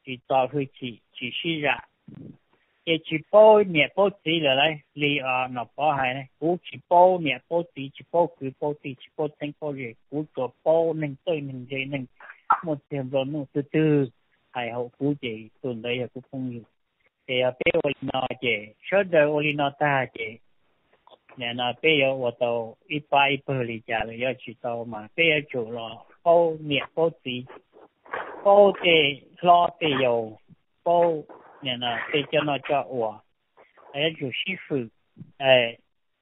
tsis txo hwj chim, tsis sib zam, ces tsis paub niam paub txiv lawm lauj. Li Nom Pov hais, kuv tsis paub niam paub txiv, tsis paub kwv paub tij, tsis paub txheeb paub ze, kuv tsuas paub neeg txawj neeg ntse, neeg muaj txiag nplua nuj, twg twg hais hauv kuv ces tus ntawd yog kuv phooj ywg. Ces yog peb ua li no ces sawv daws ua li no tag ces nim no peb yuav ua tau ib pab ib pawg li cas los yuav tsis tau, mas peb yuav tsum los paub niam paub txiv, paub tej hlob tej yau, paub tej coj noj coj ua, yuav tsum sib fwm.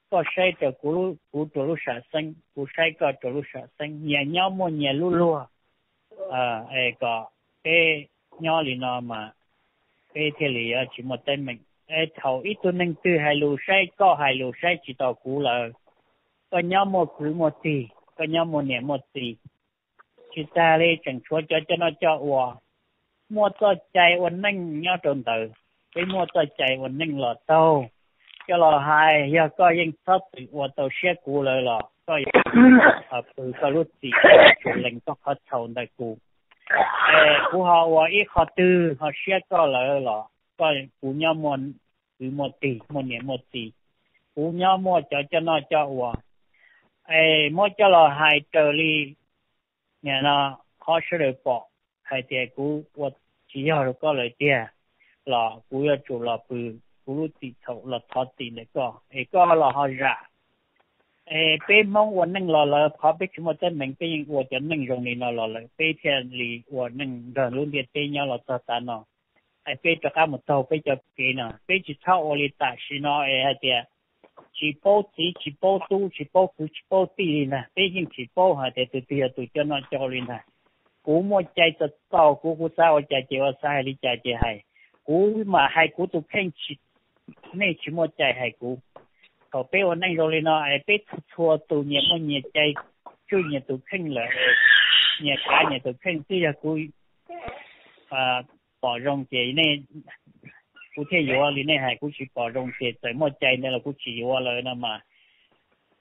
Koj saib rau kuv, kuv rau lub sam xeeb, kuv saib koj rau lub sam xeeb, nyias nyob muaj nyias lub luag, es kom peb nyob li no mas peb thiaj li yuav tsis muaj teeb meem. Es thaum ib tug neeg twg hais lus saib, koj hais lus saib tsis tau kuv lawm, koj nyob muaj kwv muaj tij, koj nyob muaj niam muaj txiv, tsis tag li tseem tshuav cov coj noj coj ua, muaj txoj cai ua neej nyob rau ntawd. Peb muaj txoj cai ua neej los taug, coj los hais, yog koj yeej txhob txwm ua tau siab kuv lawm los koj yuav pw koj lub txim, tsum lees koj qhov txhaum ntawm kuv. Es kuv ho ua ib qho twg ho siab koj lawm los koj, kuv nyob muaj kwv muaj tij, muaj niam muaj txiv, kuv nyob muaj cov coj noj coj ua. Es muab coj los hais raws li nim no qhov sawv daws pom hais tias kuv ua tsis yog rau koj lawm tiag los kuv yuav tsum los pw kuv lub txim txhaum los thov txim ntawm koj es koj los ho zam. Es peb Hmoob ua neej los lawm qhov peb tsis muaj teeb meem, peb yeej ua cov neej zoo li no los lawm peb thiaj li ua neej nrog lub ntiaj teb nyob los txog tav no. Es peb rov qab mus taug peb cov kev no, peb tsis txhob ua li tam sim no es hais tias tsis paub txiv tsis paub tub tsis paub kwv tsis paub tij li ntag. Peb yeej tsis paub hais tias tus twg yog tus coj noj coj ua li ntag. Kuv muaj cai txaus txaus kuv, kuv xav ua cas ces ua, xav hais li cas ces hais. Kuv mam hais kuv tus kheej, nej tsis muaj cai hais kuv. Thaum peb ua neej zoo li no es peb txhua txhua tus nyias muaj nyias cai, tswj nyias tus kheej lawm, nyias kav nyias tus kheej. Twb yog kuv pom zoo ces nej, kuv thiaj yuav li nej hais, kuv tsis pom zoo ces txawm muaj cai ntawd los kuv tsis yuav lawm no mas.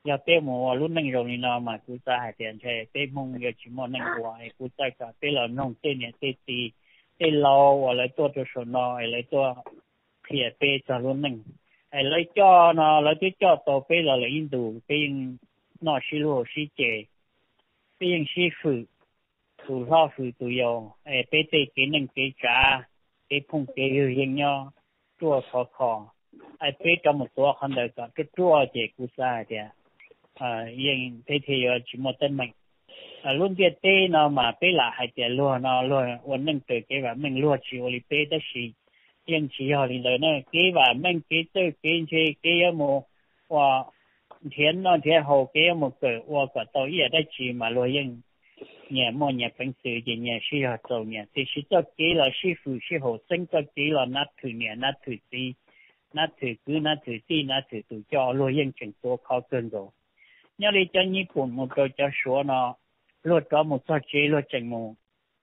Yog peb mus ua lub neej zoo li no mas kuv xav hais tias ntshe peb Hmoob yuav tsis muaj neej ua. Es kuv txawm kom peb los mloog tej niam tej txiv, tej laus uas lawv tuaj rau saum no es lawv tuaj qhia peb txog lub neej. Es lawv coj no lawv twb coj tau peb los lawm ib ntus, peb yeej noj sib luag sib ces, peb yeej sib fwm, tus hlob fwm tus yau, es peb tej kev neej kev tsav, kev phooj kev ywg yeej nyob ruaj khov kho. Es peb rov mus tuav qhov ntawd kom ruaj ruaj ces kuv xav hais tias yeej peb thiaj yuav tsis muaj teeb meem. Lub ntiaj teb no mas peb lam hais tias luag no luag ua neej raws kev vam meej, luag tsis ua li peb, tab sis yeej tsis yog li ntawd na. Kev vam meej, kev txawj kev ntse, kev yuav mus ua nrhiav noj nrhiav haus, kev yuav mus kawm ua kom tau ib yam dab tsi mas luag yeej, nyias muaj nyias peev xwm ces nyias sib zog txaus nyias, tiam sis txoj kev los sib fwm sib haum xeeb, txoj kev los nab thwm niam nab thwm txiv, nab thwm kwv nab thwm tij, nab thwm tus coj, luag yeej tseem tuav khov kawg nkaus. Nyob li cov Nyij Pooj mus rau cov Suav no, luag rov mus txog tsev luag tseem mus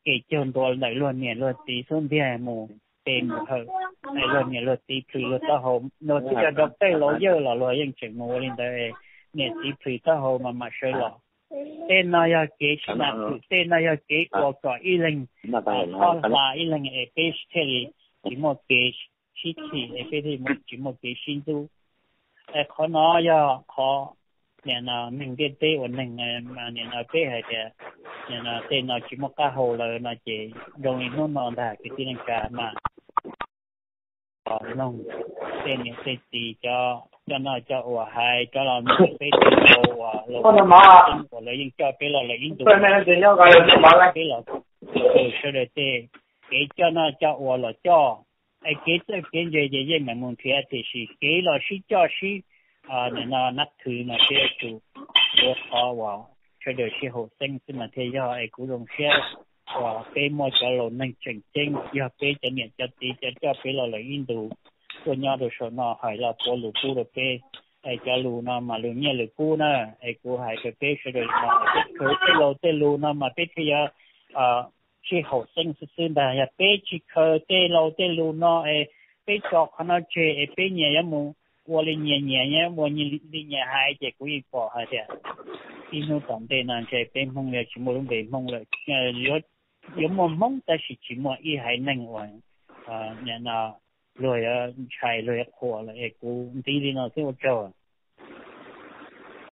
kev caug ntua ntawm luag niam luag txiv xub ntiag mus pe mus hawm, luag niam luag txiv plhws luag taub hau, luag twb cov rau tej laus yawg los luag yeej tseem mus ua li ntawd, niam txiv plhws taub hau mas mam sawv los. Tej no yog kev sib nab thwm, tej no yog kev ua kom ib leeg txhob hla ib leeg es peb thiaj li tsis muaj kev sib chim es peb thiaj tsis muaj kev sib ntxub. Es qhov no yog qhov nim no neeg ntiaj teb ua neeg, nim no peb hais tias nim no tej no tsis muaj qab hau lawm no ces zoo li hnub no ntag kwv tij neej tsa mas mloog tej niam tej txiv cov coj noj coj ua hais rov los mloog peb tej laus uas laus uas lawv yeej coj peb los lawm ib ntus, peb los sawv daws tej kev coj noj coj ua los coj, es kev txawj kev ntse ces yeej meem mus nrhiav, tiam sis kev los sib coj sib nim no nab thwm mas peb yuav tsum yuav qhov uas sawv daws sib haum xeeb xwb mas thiaj yog. Es kuv zoo siab uas peb muaj cov laus neeg tseem ceeb, yog peb cov niam cov txiv cov coj peb los lawm ib ntus tuaj nyob rau saum no hais los puav lus pub rau peb. Es cov lus no mas lus nyiaj lus kub na, es kuv hais rau peb sawv daws no, peb khaws tej laus tej lus no mas peb thiaj yuav sib haum xeeb xwb xwb ntag. Yog peb tsis khaws tej laus tej lus no es peb tso qhov no tseg es peb nyias yuav mus ua li nyias nyias, nyias ua li nyias hais ces kuv yeej pom hais tias ib hnub tom ntej no ntshe peb Hmoob yuav tsis muaj lub npe Hmoob lawm, yuav Yuav muaj Hmoob tab sis tsis muaj ib haiv neeg uas luag yuav ntshai, luag yuav qhuas lawm es kuv ntiv li no xwb ua tsaug.